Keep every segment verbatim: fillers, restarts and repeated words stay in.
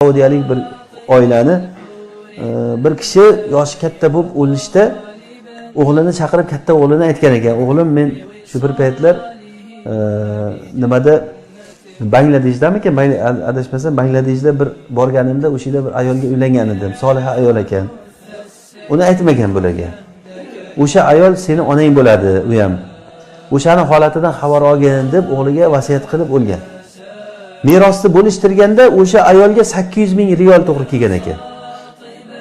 سەئۇدىيەلىك بىر ئائىلىنى، ئە، بىر كىشى ياشى كاتتا بولۇپ ئۆلۈشتە ئوغلىنى چاقىرىپ، كاتتا ئوغلىنى ئېيتكەن ئىكەن، «ئوغلۇم، مەن شۇ بىر پەيتلەر، ئە، نېمىدە، بەڭگلادېشدامىكەن، بەڭ-، ئاداشمىسام، بەڭگلادېشدا بىر بارغىنىمدا، ئوشۇ يەردە بىر ئايالغا ئۆيلەنگەن ئىدىم، سولىھە ئايال ئىكەن.» ئۇنى ئېيتمىگەن بۇلارغا. «ئوشۇ ئايال سېنى ئاناڭ بولىدۇ، ئۇيام. ئوشۇنىڭ ھالىتىدىن خەۋەر ئالغىن» دەپ ئوغلىغا ۋەسىيەت قىلىپ ئۆلگەن. مىراسنى بۆلۈشتۈرگەندە ئوشۇ ئايالغا سەككىز يۈز مىڭ رىيال توغرا كەلگەن ئىكەن.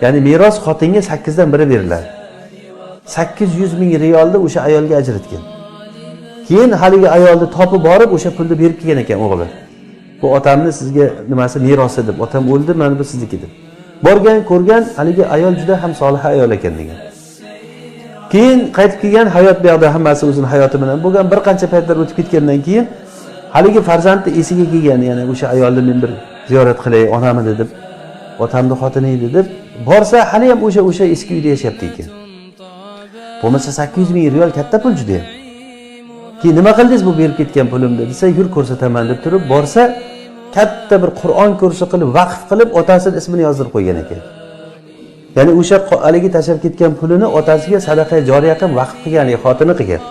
يەنى مىراس خوتۇنغا سەككىزدىن بىرى بېرىلىدۇ. سەككىز يۈز مىڭ رىيالنى ئوشۇ ئايالغا ئاجراتقان. كېيىن ھېلىقى ئايالنى تاپىپ بېرىپ، ئوشۇ پۇلنى بېرىپ كەلگەن ئىكەن ئوغلى. «بۇ ئاتامنى سىزگە نېمىسى، مىراسى» دەپ، «ئاتام ئۆلدى، مانا بۇ سىزنىڭكى» دەپ. بارغان، كۆرگەن، ھېلىقى ئايال جۈدە ھەم سولىھە ئايال ئىكەن دېگەن. كېيىن قايتىپ كەلگەن، ھايات بۇ يەردە ھەممىسى ئۆزىنىڭ ھاياتى بىلەن بولغان. بىر قانچە پەيتلەر ئۆتۈپ كەتكەندىن كېيىن، ھېلىقى پەرزەنتى ئېسىگە كەلگەن، يەنى «ئوشۇ ئايالنى مەن بىر زىيارەت قىلاي، ئانامنى» دەپ، «ئاتامنىڭ خوتۇنى ئىدى» دەپ. بارسا، ھېلىھەم ئوشۇ، ئوشۇ ئېسكى ئۆيدە ياشاپتىكەن. بولمىسا سەككىز يۈز مىڭ رىيال كاتتا پۇل جۈدە. كېيىن نېمە قىلدىڭىز بۇ بېرىپ كەتكەن پۇلۇمنى دېسە، يۈر كۆرسىتىمەن دەپ تۇرۇپ بارسا، كاتتا بىر قۇرئان كۇرسى قىلىپ، ۋەقىپ قىلىپ، ئاتاسىنىڭ ئىسمىنى يازدۇرۇپ قويغان ئىكەن. يەنى ئوشۇ قو-، ھېلىقى تاشلاپ كەتكەن پۇلىنى ئاتاسىغا سەدەقە جارىيە قىلىپ، ۋەقىپ قىلغان، يەنى خوتۇنى قىلغان.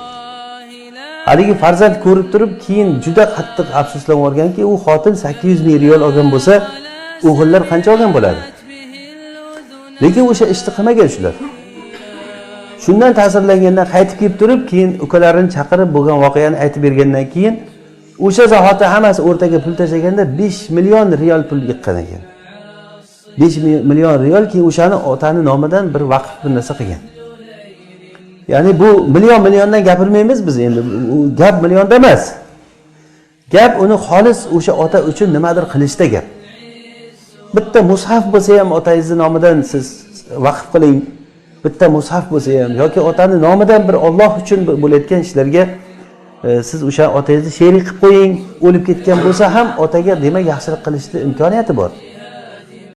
ھېلىقى پەرزەنت كۆرۈپ تۇرۇپ، كېيىن جۈدە قاتتىق ئەپسۇسلىنىپ بارغانكى، ئۇ خوتۇن سەككىز يۈز مىڭ رىيال ئالغان بولسا، ئوغۇللار قانچە ئالغان بولىدۇ؟ لېكىن ئوشۇ ئىشنى قىلمىغان شۇلار. شۇندىن تەسىرلەنگەندە قايتىپ كېلىپ تۇرۇپ، كېيىن ئۇكىلىرىنى چاقىرىپ، بولغان ۋەقەنى ئېيتىپ بەرگەندىن كېيىن، ئوشۇ زاھاتتا ھەممىسى ئورتاغا پۇل تاشلىغاندا، بەش مىليون رىيال پۇل يىغقان ئىكەن. بەش مىليون رىيال. كېيىن ئوشۇنى ئاتانىڭ نامىدىن بىر ۋەقىپ بىر نەرسە قىلغان. يەنى بۇ مىليون، مىليوندىن گەپىرمەيمىز بىز ئەمدى. ئۇ گەپ مىليوندا ئەمەس. گەپ ئۇنى خالىس ئوشۇ ئاتا ئۈچۈن نېمىدۇر قىلىشتا گەپ. بىتتا مۇسھەف بولسا ھەم ئاتايىزنىڭ نامىدىن سىز ۋەقىپ قىلىڭ. بىتتا مۇسھەف بولسا ھەم ياكى ئاتانىڭ نامىدىن بىر ئاللا ئۈچۈن بولۇۋاتقان ئىشلارغا، ئە، سىز ئوشۇ ئاتايىزنى شېرىك قىلىپ قويۇڭ. ئۆلۈپ كەتكەن بولسا ھەم ئاتاغا، دېمەك، ياخشىلىق قىلىشتا ئىمكانىيىتى بار.